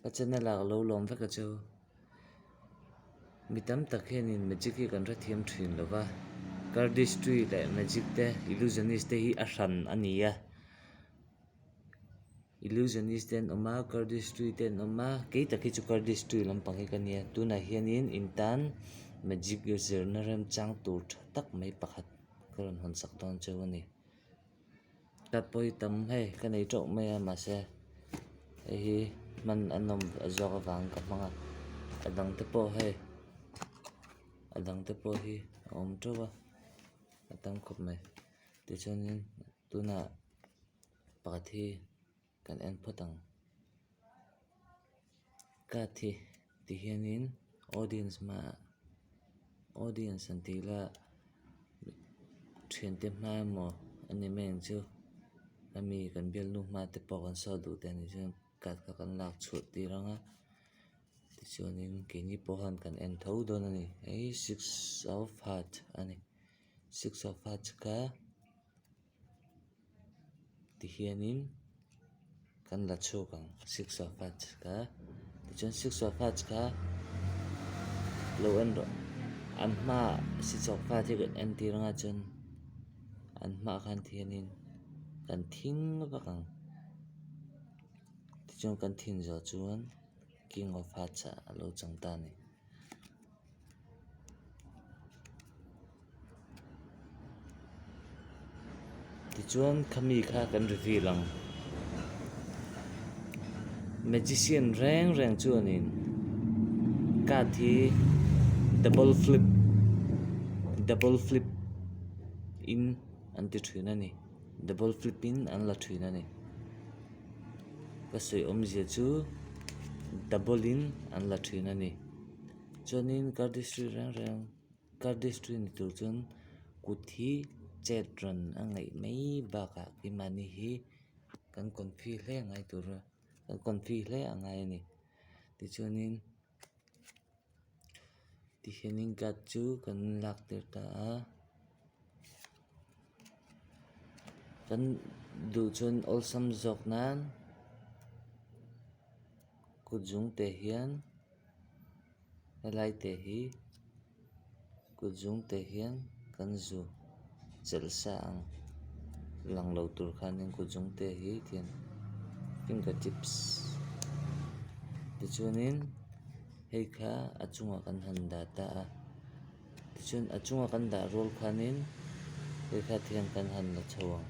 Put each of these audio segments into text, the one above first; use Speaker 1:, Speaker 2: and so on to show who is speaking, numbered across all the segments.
Speaker 1: Ka channel ah ka lo lawm vek a chu. Mi tam tak hianin magic hi kan hrethiam thin lo va, cardistry leh magic te illusionist te hi a hran a ni a. Illusionist te an awm a, cardistry te an awm a, kei tak hi chu cardistry lampang hi ka nia. Tunah hianin in tan magic zirna remchang tur tha tak mai pakhat ka rawn hawn sak dawn cheu a ni. Ka pawi tam hei ka nei teuh mai a mahse hei hi hman a nawm zawk avang ka hmang a a dang te pawh hei a dang te pawh hi a awm teuh a a tam khawp mai tichuanin tunah pakhat hi kan en phawt ang card hi ti hianin audience hmaah audience an tih lah thiante hma emaw a ni mai ang chu ami kan bialnu hma te pawh kan sawi duh te anih chuan card kha kan lak chhuah tir ang a tichuanin keini pawh khan kan en tho dawn a ni hei six of heart a ni six of heart kha. Tihianin kan la chhuak ang six of hearts kha tichuan six of hearts kha lo en rawh an hmaah six of hearts hi kan entir anga chuan an hmaah khan tihianin kan thing vak ang tichuan kan thin zawh chuan king of hearts ah a lo chang ta a ni. Tichuan khami kha kan reveal ang. Magician reng reng chuanin card hi double flip double flip in an ti thin a ni double flip in an la thin a ni. Ka sawi awmzia chu double in an la thin a ni. Chuanin cardistry reng reng cardistry ni tur chuan kut hi chet rawn a ngaih mai bakah keimahni hi kan confi hle a ngai tur a kan confi hle a ngai a ni tichuanin tihianin card chu kan lak tir ta a kan duh chuan awlsam zawk nan kut zung te hian. Helai te hi kut zung te hian kan zu chelh sa ang lang lo tur khanin kut zung te hi tian finger tips tichuanin hei kha a chungah kan han dah ta a tichuan a chunga kan dah rual khanin hei kha thian kan han la chho ang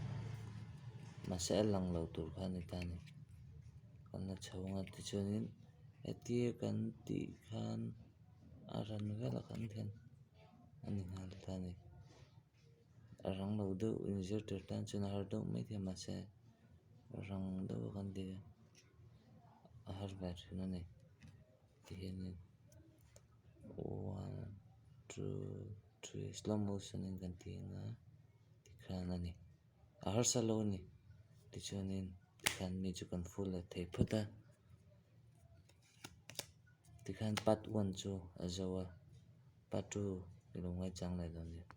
Speaker 1: mahse a lang lo tur kha a ni ta a ni kan la chho ang a tichuanin. Hetia kan tih khan a ran vel a kan hian a ni nghal ta a ni. A rang lo deuh inzir tur tan chuan a har deuh maithei a mahse rang deuh a kan tih a har ve thin a ni. Tihianin one two three slow motion in kan ti ang a tikhan a ni. A harsa lo a ni tichuanin tikhan mi chu kan full leh thei phawt a tikhan part one chu a zo a part two i lo ngaichang leh dawn nia.